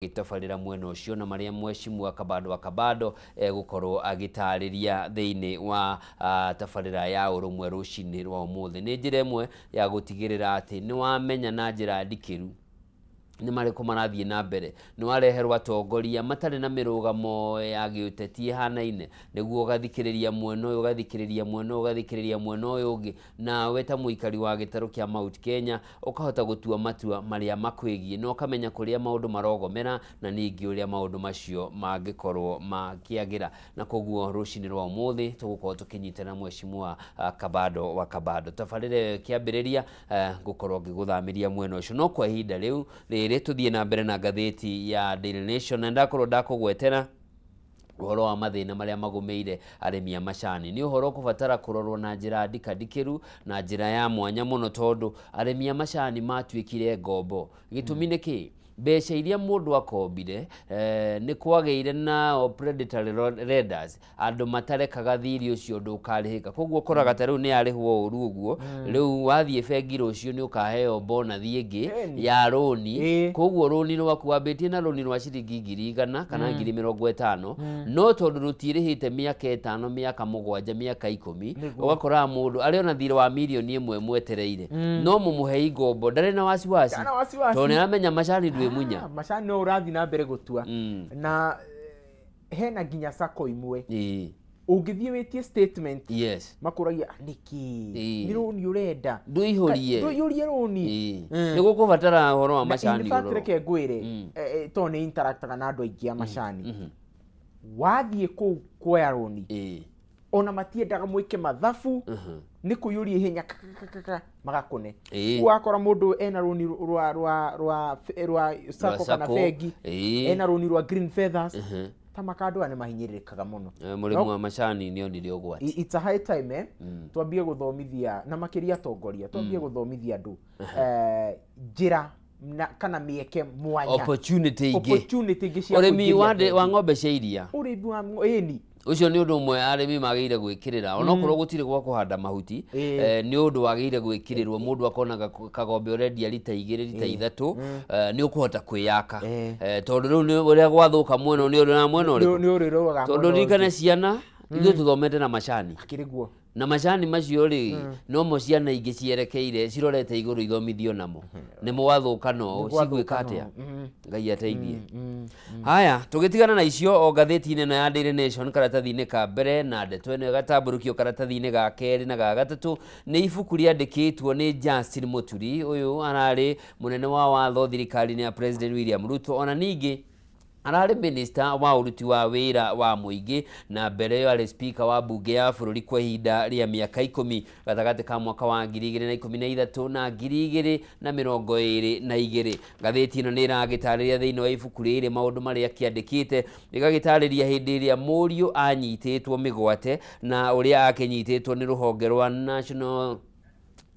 Tabarĩra mwena ũcio na marĩa mheshimiwa Kabando wa Kabando egũkorwo agĩtarĩria thĩinĩ wa tabarĩra ya Ũrũmwe rũcinĩ rwa ũmũthĩ. Nĩ njĩra ĩmwe ya gũtigĩrĩra atĩ nĩ wamenya na njĩra ndikĩru nĩ marĩkũ marathiĩ na mbere, nĩ wareherwo atongoria matarĩ na mĩrũgamo ya gĩũteti ĩhanaine, nĩguo ũgathikĩrĩria mwena ũyũ, ũgathikĩrĩria mwena ũyũ, ũgathikĩrĩria mwena ũyũ ũngĩ, nawe ta mũikari wa gĩtarũ kĩa Mount Kenya ũkahota gũtua matua marĩa makwĩgiĩ na ũkamenya kũrĩa maũndũ marogomera na ningĩ ũrĩa maũndũ macio mangĩkorwo makĩagĩra. Na koguo rũcinĩ rwa ũmũthĩ tũgũkorwo tũkĩnyitana mheshimiwa Kabando wa Kabando. Tabarĩra ĩyo ĩkĩambĩrĩria, ngũkorwo ngĩgũthamĩria mwena ũcio, no kwa ihinda rĩu rĩrĩ tũthiĩ na mbere na ngathĩti ya Daily Nation, na ndakorwo ndakũgwetera ũhoro wa mathĩna marĩa magũmĩire arĩmi a macani. Nĩ ũhoro ũkũbatara kũrorwo na njĩra ndikandikĩru na njĩra ya mwanya mũno, tondũ arĩmi a macani matuĩkire ngombo. Gĩtũmi nĩ kĩ? Mbeca iria mũndũ akombire, nĩ kwagĩire na predatory lenders, andũ matarekaga thirĩ ũcio ndũkarĩhĩka. Koguo ũkoraga ta rĩu nĩ arĩhwo ũru ũguo, rĩu wathiĩ bengi rũciũ nĩ ũkaheo bonathi ĩngĩ ya rũni. Koguo rũni rwaku wambĩtie na rũni rwa ciringi 100,000 kana 50,000, no tondũ rũtirĩhĩte mĩaka 5, mĩaka 7, mĩaka 10, ũgakoraga mũndũ arĩ ona thirĩ wa 1 million mwetereire, no mũmũhei ngombo ndarĩ na wasiwasi, tondũ nĩ aramenya macani ndwĩ munya. Macani no ũrathiĩ na mbere gũtua. Na hena nginya sacco imwe ũngĩthiĩ wĩtie statement, makũragia nĩkĩ nĩ rũni ũrenda, ndũihũrie, ndũihũrie rũni. Nĩ gũkũbatara ũhoro wa macani. In fact, reke ngwĩre, tondũ nĩ interactaga na andũ aingĩ a macani, wathiĩ kũu kuoya rũni, ona matiendaga mwĩke mathabu, nĩ kũiyũria ihenya kakakaka magakũne. Wakora mũndũ ena rũni rwa sacco kana bengi, ena rũni rwa Green Feathers, ta makandũ aya nĩ mahinyĩrĩrĩkaga mũno. Mũrĩmi wa macani nĩ onire ũgwati. It's a high time twambie gũthomithia, na makĩria atongoria, twambie gũthomithia andũ njĩra na kana mĩeke mwanya, opportunity ingĩ, opportunity ingĩ cia ũrĩmi kũingĩria wa bengi. Ng'ombe cia iria. Ũrĩmi wa ĩni. Ũcio nĩ ũndũ ũmwe arĩmi magĩrĩire gwĩkĩrĩra, onokorwo gũtirĩ gwa kũhanda mahuti. Nĩ ũndũ wagĩrĩire gwĩkĩrĩrwo, mũndũ akonaga kagombe ũrendia rita 2, rita 3, nĩ ũkũhota kwĩyaka. Tondũ rĩu nĩ ũrĩa gwathũka mwena ũyũ, nĩ ũrĩ na mwena ũrĩkũ? Nĩ ũrĩroraga. Tondũ ririkane ciana ithuĩ tũthomete na macani. Akĩrĩ guo. Na macani macio rĩ, nomo ciana ingĩ cierekeire cirorete igũrũ ithomithio namo, nĩ mwathũka no cigwĩka atĩa? Ngai ateithie. Haya, tũgĩtigana na icio o ngathĩti-inĩ ĩno ya Daily Nation, karatathi-inĩ ka mbere, na ndeto ĩno ĩgatambũrũkio karatathi-inĩ ga kerĩ na ga gatatũ, nĩ ibuku rĩandĩkĩtwo nĩ Justin Muturi. Ũyũ ararĩ mũnene wa watho thirikari-inĩ ya President William Ruto, ona ningĩ ararĩ minister wa ũruti wa wĩra wa mũingĩ, na mbere ĩyo arĩ speaker wa mbunge ya bũrũri kwa ihinda rĩa mĩaka 10, gatagatĩ ka mwaka wa 2013 na 2022. Ngathĩti ĩno nĩ ĩragĩtarĩria thĩinĩ wa ibuku rĩrĩ maũndũ marĩa akĩandĩkĩte, ĩgagĩtarĩria hĩndĩ ĩrĩa mũriũ anyitĩtwo mĩgwate na ũrĩa akĩnyitĩtwo nĩ rũhonge rwa National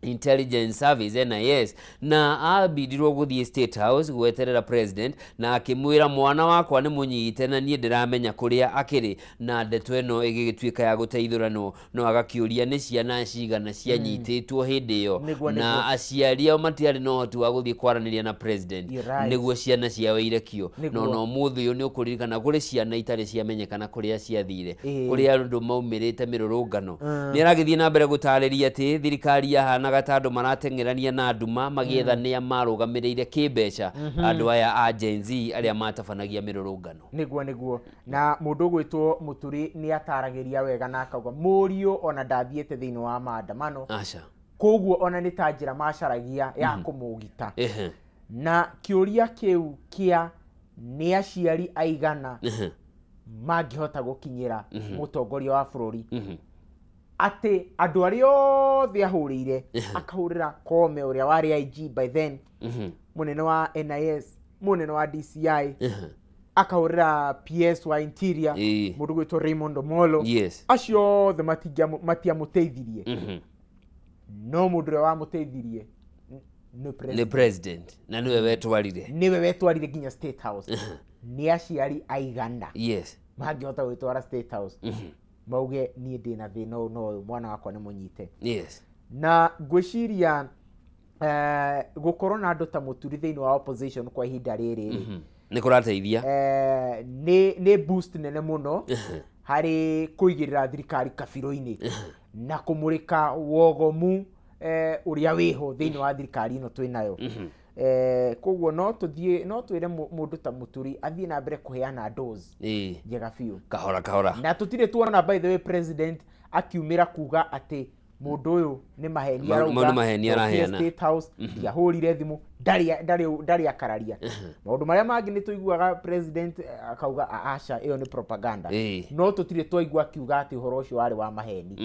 Intelligence Service, NIS, na ambindirwo gũthiĩ State House gweterera president na akĩmwĩra, "Mwana wakwa nĩ mũnyite na niĩ ndĩramenya kũrĩa akĩrĩ." Na ndeto ĩno ĩgĩgĩtuĩka ya gũteithũranwo, no agakĩũria nĩ ciana cigana cianyitĩtwo hĩndĩ ĩyo na aciari ao matiarĩ na ũhoti wa gũthiĩ kwaranĩria na president You're right. nĩguo ciana ciao irekio. No na ũmũthĩ ũyũ nĩ ũkũririkana kũrĩ ciana itarĩ ciamenyekana kũrĩa ciathire, kũrĩa andũ maumĩrĩte mĩrũrũngano. Nĩ aragĩthiĩ na mbere gũtarĩria atĩ thirikari yahanaga ta andũ marateng'erania na nduma magĩetha nĩa marũgamĩrĩire kĩmbeca andũ aya a Gen Z arĩa matabanagia mĩrũrũngano. Nĩguo, na mũndũ ũgwĩtwo Mũturi nĩ ataragĩria wega na akauga mũriũ ona ndathiĩte thĩinĩ wa maandamano. Aca. Koguo ona nĩ ta njĩra macaragia ya kũmũgita. Na kĩũria kĩu kĩa nĩ aciari aigana mangĩhota gũkinyĩra mũtongoria wa bũrũri, atĩ andũ arĩa othe ahũrĩire, akahũrĩra Kome ũrĩa warĩ IG by then, mũnene wa NIS, mũnene wa DCI, akahũrĩra PS wa Interior, mũndũ gwĩtwo Raymond Omolo, acio othe matiamũteithirie. No mũndũ ũrĩa wamũteithirie nĩ nĩ president. President, na nĩwe wetwarire. Nĩwe wetwarire nginya State House. Nĩ aciari aigana mangĩhota gwĩtwara State House mauge, "Niĩ ndĩna thĩna ũyũ na ũyũ, mwana wakwa nĩ mũnyite"? Na ngwĩciria gũkorwo na andũ ta Mũturi thĩinĩ wa opposition kwa ihinda rĩrĩ rĩ, Nĩ kũrateithia. Nĩ boost nene mũno harĩ kũigĩrĩra thirikari kabirũ-inĩ na kũmũrĩka wogomu ũrĩa wĩho thĩinĩ wa thirikari ĩno twĩ nayo. Koguo no tũthiĩ no twĩre mũndũ ta Mũturi athiĩ na mbere kũheana dose njega biũ kahora kahora, na tũtirĩ tuona by the way president akiumĩra kuga atĩ mũndũ ũyũ nĩ maheni arauga, nĩ maheni araheana. State House ndiahũrire thimũ, ndarĩ akararia. Maũndũ marĩa mangĩ nĩ tũiguaga president akauga aca ĩyo nĩ propaganda, no tũtirĩ twaigua akiuga atĩ ũhoro ũcio warĩ wa maheni.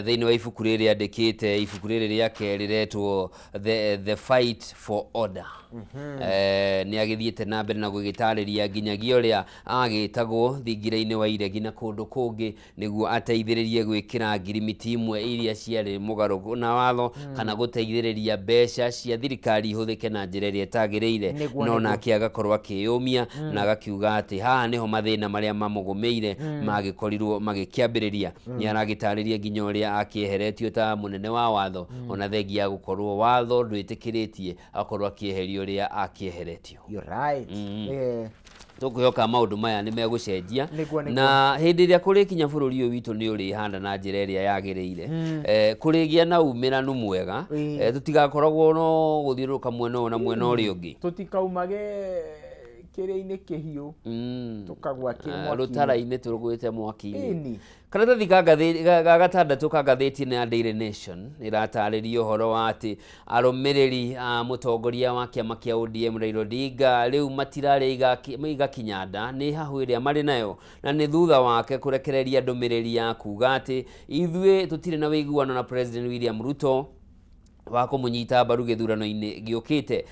Thĩinĩ wa ibuku rĩrĩ andĩkĩte, ibuku rĩrĩ rĩake rĩretwo The Fight for Order. Nĩ agĩthiĩte na mbere na gũgĩtarĩria nginyagia ũrĩa agĩtagwo thingira-inĩ wa iregi na kũndũ kũngĩ nĩguo ateithĩrĩrie gwĩkĩra ngirimiti imwe iria ciarĩ mũgarũ na watho, kana gũteithĩrĩria mbeca cia thirikari ihũthĩke na njĩra ĩrĩa ĩtagĩrĩire, no nake agakorwo akĩyũmia na agakiuga atĩ haha nĩho mathĩna marĩa mamũgũmĩire magĩkorirwo magĩkĩambĩrĩria. Nĩ aragĩtarĩria nginya ũrĩa akĩeheretio ta mũnene wa watho, ona thengia ya gũkorwo watho ndwĩtĩkĩrĩtie akorwo akĩeherio ũrĩa akĩeheretio. You're right. Tũkwĩhoka maũndũ maya nĩ megũcenjia, na hĩndĩ ĩrĩa kũrĩkinya bũrũri ũyũ witũ nĩ ũrĩhanda na njĩra ĩrĩa yagĩrĩire, kũrĩgĩa na umĩranu mwega, tũtigakoragwo no gũthiũrũrũka mwena ũyũ na mwena ũrĩa ũngĩ, tũtikaumage kĩrĩa-inĩ kĩhiũ tũkagwa kĩ rũtara-inĩ tũrũgwĩte mwaki-inĩ. Karatathi ga gatandatũ ka ngathĩti ya Daily Nation ĩratarĩria ũhoro wa atĩ arũmĩrĩri a mũtongoria wa kĩama kĩa ODM Raila Odinga rĩu matirarĩa igakinya nda nĩ hahũ ĩrĩa marĩ nayo, na nĩ thutha wake kũrekereria ndũmĩrĩri ya kuga atĩ ithuĩ tũtirĩ na ũiguano na President William Ruto wa kũmũnyita mbaru gĩthurano-inĩ gĩũkĩte.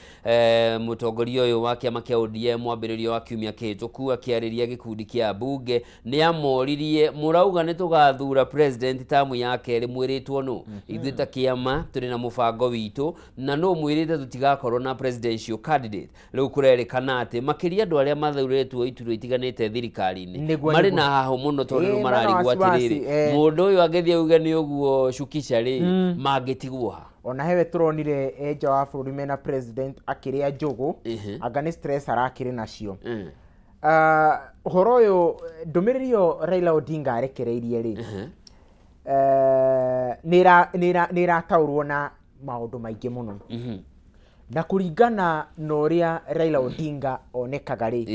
Mũtongoria ũyũ wa kĩama kĩa ODM mwambĩrĩrio wa kiumia kĩhĩtũku akĩarĩria gĩkundi kĩa mbunge nĩ amoririe, mũrauga nĩ tũgathura president tamu ya kerĩ mwĩrĩtwo nũ? Ithuĩ ta kĩama tũrĩ na mũbango witũ na nũ mwĩrĩte tũtigakorwo na presidential candidate. Rĩu kũrerĩkana atĩ makĩria andũ arĩa mathurĩtwo iturwa itiganĩte thirikari-inĩ marĩ na hahũ mũno tondũ rĩu mararigwo atĩrĩrĩ, mũndũ ũyũ angĩthiĩ auge nĩ ũguo Shukisha rĩ, mangĩtigwo ha? Ona hewe tũronire nja wa bũrũri mena president akĩrĩa njũgũ, anga nĩ stress arakĩrĩ nacio. Ũhoro ũyũ ndũmĩrĩri ĩyo Raila Odinga arekereirie rĩ, nĩ ĩrataũrwo na maũndũ maingĩ mũno, na kũringana na ũrĩa Raila Odinga onekaga rĩ,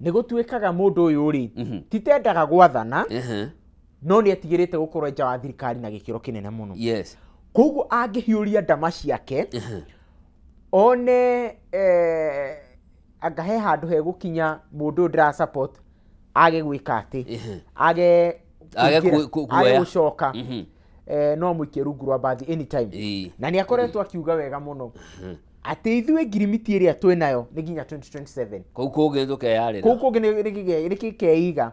nĩ gũtuĩkaga mũndũ ũyũ rĩ titendaga gwathana, no nĩ etigĩrĩte gũkorwo nja wa thirikari na gĩkĩro kĩnene mũno. Yes. Koguo angĩhiũria ndama ciake one anga he handũ hegũkinya mũndũ ũyũ ndĩra support age gwĩka atĩ age gũcoka, no amũikie rungu rwa mbathi anytime. Na nĩ akoretwo akiuga wega mũno atĩ ithuĩ ngirimiti ĩrĩa twĩ nayo nĩ nginya 2027, kũu kũngĩ tũkeyarĩra, kũu kũngĩ nĩ gĩkeiga.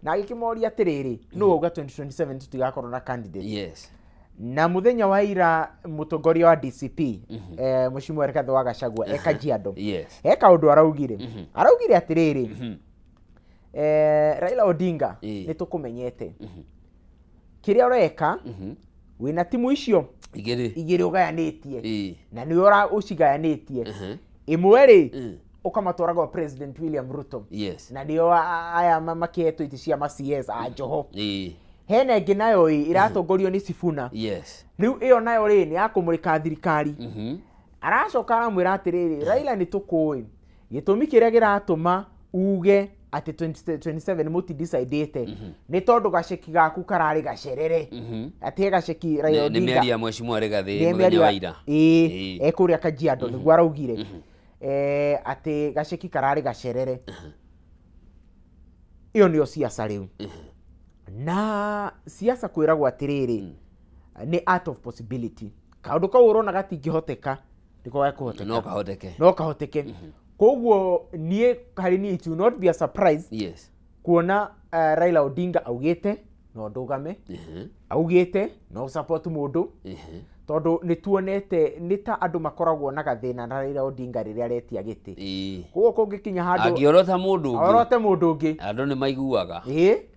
Na agĩkĩmoria atĩrĩrĩ, nũ wauga 2027 tũtigakorwo na candidate? Yes. Na mũthenya wa ira mũtongoria wa DCP Mheshimiwa Rigathĩ wa Gachagua e Kajiado, he kaũndũ araugire. Araugire atĩrĩrĩ, Raila Odinga nĩ tũkũmenyete, kĩrĩa ũreka wĩna timu icio igĩrĩ ũgayanĩtie, na nĩwe ũcigayanĩtie. Ĩmwe rĩ ũkamatwara gwa President William Ruto, na nĩo aya makĩhetwo itĩ cia ma CS a Joho. Hena ĩngĩ nayo ĩ ĩratongorio nĩ Sifuna. Yes. Rĩu ĩyo nayo rĩ nĩ ya kũmũrĩka thirikari. Aracoka aramwĩra atĩrĩrĩ, Raila nĩ tũkũĩ gĩtũmi kĩrĩa kĩratũma uge atĩ 2027 mũtidecidĩte nĩ tondũ gaceki gaku kararĩ gacerere, atĩ he gaceki Raila Odinga. Nĩ mĩario ya Mheshimiwa Rigathĩ mũthenya wa ira. Ĩĩ, ekũrĩa Kajiado nĩguo araugire atĩ gaceki kararĩ gacerere. Ĩyo nĩyo siasa rĩu. Na siasa kwĩragwo atĩrĩrĩ nĩ art of possibility. Kaũndũ kau ũrona gatingĩhoteka nĩko gakũhoteka, no kahoteke, no kahoteke. Koguo niĩ harĩ niĩ it will not be a surprise. Yes. Kuona Raila Odinga augĩte no ndũgame, augĩte no support mũndũ, Tondũ nĩ tuonete nĩ ta andũ makoragwo na gathĩna na Raila Odinga rĩrĩa aretia gĩtĩ. Koguo kũngĩkinya handũ angĩorota mũndũ ũngĩ, orote mũndũ ũngĩ, andũ nĩ maiguaga.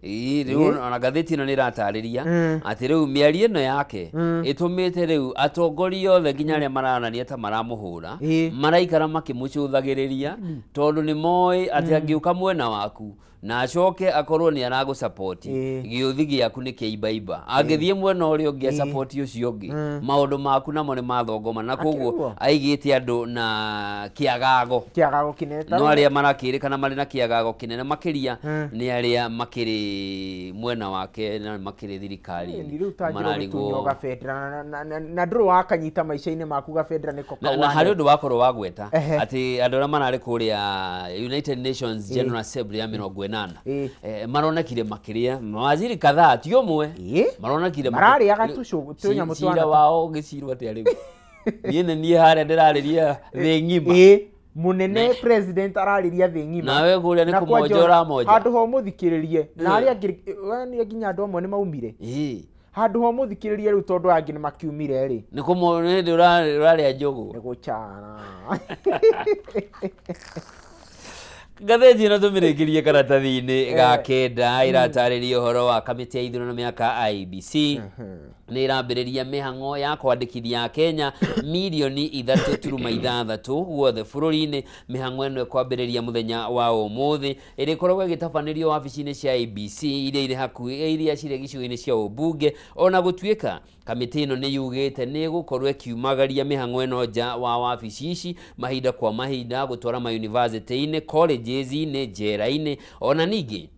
Rĩu ona ngathĩti ĩno nĩ ĩratarĩria atĩ rĩu mĩario ĩno yake ĩtũmĩte rĩu atongoria othe nginya arĩa maronania ta maramũhũra maraikara makĩmũcũthagĩrĩria, tondũ nĩ moĩ atĩ angĩũka mwena waku na acoke akorwo nĩ aragũsupport, gĩũthi gĩaku nĩ kĩaibaimba. Angĩthiĩ mwena ũrĩa ũngĩ asupport ũcio ũngĩ, maũndũ maku namo nĩ mathongoma, na koguo aigĩte andũ na kĩagago. Kĩagago kĩnene. No arĩa marakĩrĩkana marĩ na kĩagago kĩnene makĩria nĩ arĩa makĩrĩ mwena wake na makĩrĩ thirikari-inĩ. Rĩu ta njĩra ũgĩtunywo gabendera na ndũrĩ wakanyita maica-inĩ maku gabendera nĩko kau. Na harĩ ũndũ wakorwo wagweta atĩ andũ arĩa mararĩ kũrĩa United Nations General Assembly ya 80 maronekire makĩria mawaziri kadhaa, ti ũmwe, maronekire mararĩaga tũnyamũ twana. Cira wao ũgĩcirwo atĩa rĩu? Niĩ nĩ niĩ harĩa ndĩrarĩria thĩ ng'ima. Mũnene president ararĩria thĩ ng'ima, nawe kũrĩa nĩ kũmonja ũramonja handũ ho mũthikĩrĩrie, na arĩa angĩ nginya andũ amwe nĩ maumire handũ ho mũthikĩrĩrie rĩu, tondũ angĩ nĩ makiumire rĩ, nĩ kũmonja ũrarĩa njũgũ, nĩ gũchana. Ngathĩti ĩno tũmĩrĩkĩrie karatathi-inĩ ga kenda ĩratarĩria ũhoro wa kamĩtĩ ya ithurano mĩaka IEBC nĩ ĩrambĩrĩria mĩhang'o ya kwandĩkithia Kenya mirioni 3.6 guothe bũrũri-inĩ. Mĩhang'o ĩno ĩkwambĩrĩria mũthenya wa ũmũthĩ, ĩrĩkoragwo ĩgĩtabanĩrio wabici-inĩ cia IEBC iria irĩ hakuhĩ, iria cirĩ gĩcigo-inĩ cia ũmbunge. Ona gũtuĩka kamĩtĩ ĩno nĩ yugĩte nĩ ĩgũkorwo ĩkiumagaria mĩhang'o ĩno nja wa wabici ici mahinda kwa mahinda, gũtwara mayunivasĩtĩ-inĩ, colleges-inĩ, njera-inĩ. Ona ningĩ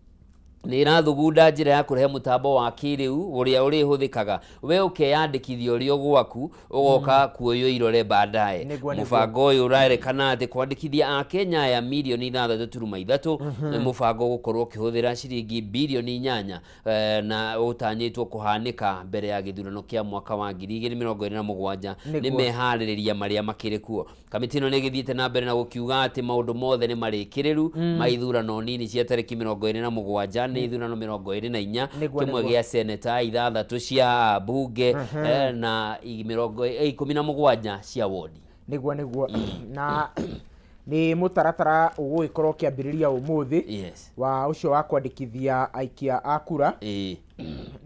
nĩ ĩrathugunda njĩra ya kũrehe mũtambo wa kĩrĩu ũrĩa ũrĩhũthĩkaga we ũkeyandĩkithia ũrĩ o gwaku, ũgoka kuoywo irore baadaye. Mũbango ũyũ ũrarekana atĩ kwandĩkithia Akenya aya mirioni 6.3 nĩ mũbango ũgũkorwo ũkĩhũthĩra ciringi birioni 8 na ũtanyĩtwo kũhanĩka mbere ya gĩthurano kĩa mwaka wa 2027. Nĩ meharĩrĩria marĩa makĩrĩ kuo. Kamĩtĩ ĩno nĩ ĩgĩthiĩte na mbere na gũkiuga atĩ maũndũ mothe nĩ marĩkĩrĩru ma ithurano nini cia tarĩki 27, nĩ ithurano 24, kĩmwe gĩa seneta, 6 cia bunge na 17 cia wodi. Nĩguo nĩguo. Na nĩ mũtaratara ũgũgĩkorwo ũkĩambĩrĩria ũmũthĩ wa ũcio wa kwandĩkithia aikia a kura,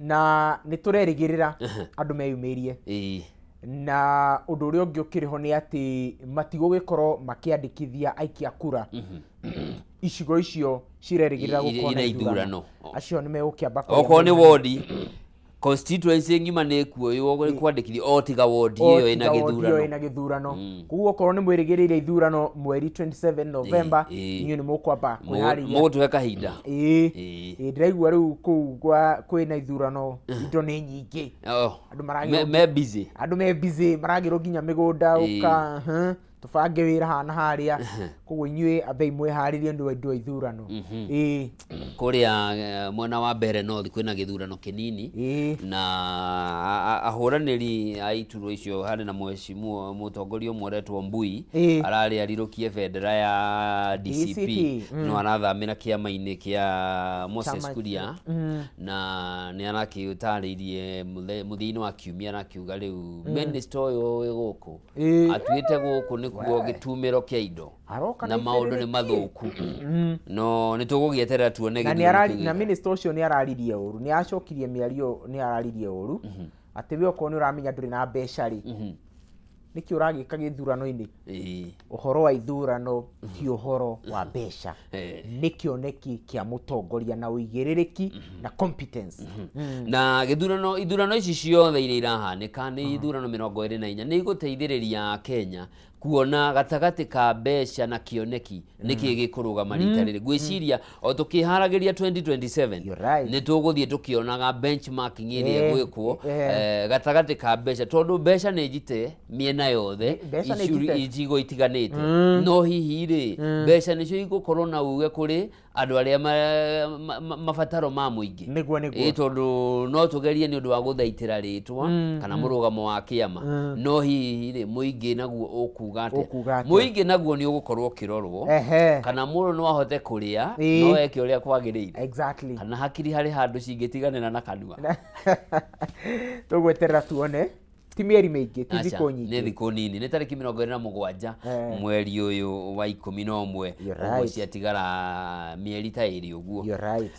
na nĩ tũrerĩgĩrĩra andũ meyumĩrie. Na ũndũ ũrĩa ũngĩ ũkĩrĩ ho nĩ atĩ matigũgĩkorwo makĩandĩkithia aikia kura icigo icio cirerĩgĩrĩra gũkorwo na ithurano. Acio nĩ megũkĩamba okorwo nĩ wodi constituency ng'ima nĩ ĩkuoywo kwandĩkithio o tiga wodi ĩyo ĩna gĩthurano. Koguo okorwo nĩ mwĩrĩgĩrĩire ithurano mweri 27 November, inyuĩ nĩ mũkwamba kwĩharĩria, mũgũtũhe kahinda. Ndĩraigua rĩu kũu kwĩna ithurano indo nĩ nyingĩ, andũ maragĩrwo me busy, andũ me busy, maragĩrwo nginya mĩgũnda ũka tũbange wĩra hana harĩa. Koguo inyuĩ ambei mwĩharĩrie nĩ ũndũ wa ithurano. Kũrĩa mwena wa Mbere North kwĩna gĩthurano kĩnini, na ahũranĩri a iturwa icio harĩ na mheshimiwa mũtongoria ũmwe ũretwo Mbui, ararĩ arirũkie bendera ya DCP, no arathamĩra kĩama-inĩ kĩa Moses Kuria, na nĩ arakĩũtarĩirie mũthia-inĩ wa kiumia, arakiuga rĩu minister ũyũ wĩ gũkũ atuĩte gũkũ nĩkuo gĩtumĩro kĩa indo na maũndũ nĩ mathũku, no nĩ tũgũgĩeterera tuone gĩthurano. Na minister ũcio nĩ araririe ũru, nĩ acokirie mĩario, nĩ araririe ũru atĩ we okorwo nĩ ũramenya ndũrĩ na mbeca rĩ, nĩkĩ ũragĩka gĩthurano-inĩ? Ũhoro wa ithurano ti ũhoro wa mbeca, nĩ kĩoneki kĩa mũtongoria na ũigĩrĩrĩki na competence. Na gĩthurano, ithurano ici ciothe iria irahanĩka nĩ ithurano 24, nĩ igũteithĩrĩria Kenya kuona gatagatĩ ka mbeca na kĩoneki nĩkĩ gĩkũrũgama rita rĩrĩ. Ngwĩciria o tũkĩharagĩria 2027 nĩ tũgũthiĩ tũkĩonaga benchmarking ĩrĩa ĩgwĩkwo gatagatĩ ka mbeca, tondũ mbeca nĩ njite mĩena yothe icigo itiganĩte, no hihi rĩ mbeca nĩcio igũkorwo na uge kũrĩ andũ arĩa mabataro ma mũingĩ. Nĩguo nĩguo. Tondũ no tũgerie nĩ ũndũ wa gũthaitĩra rĩtwa kana mũrũgamo wa kĩama, no hihi rĩ mũingĩ naguo ũkuga atĩa? Mũingĩ naguo nĩ ũgũkorwo ũkĩrorwo kana mũndũ no ahote kũrĩa no eke ũrĩa kwagĩrĩire. Exactly. Kana hakiri harĩ handũ cingĩtiganĩra na kanua. Tũgweterera tuone. Ti mĩeri mĩingĩ, ti Aca, thikũ nĩ nyingĩ. Thikũ nini, nĩ tarĩki 27 mweri ũyũ wa 11. You're Ũguo right. ciatigara mĩeri ta 2 ũguo. You're right.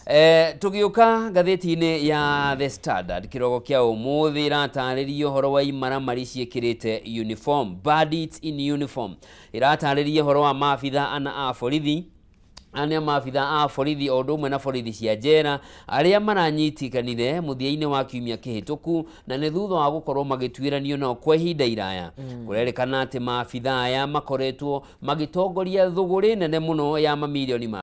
Tũgĩũka ngathĩti-inĩ ya The Standard kĩrogo kĩa ũmũthĩ, ĩratarĩria ũhoro wa imaramari ciĩkĩrĩte uniform, bandits in uniform. Ĩratarĩria ũhoro wa maabitha ana a borithi, ania maabitha a borithi o ũndũ ũmwe na borithi cia njera arĩa maranyitikanire mũthia-inĩ wa kiumia kĩhĩtũku, na nĩ thutha wa gũkorwo magĩtuĩranio nao kwa ihinda iraya. Kũrerĩkana atĩ maabitha aya makoretwo magĩtongoria thũgũrĩ nene mũno ya mamirioni ma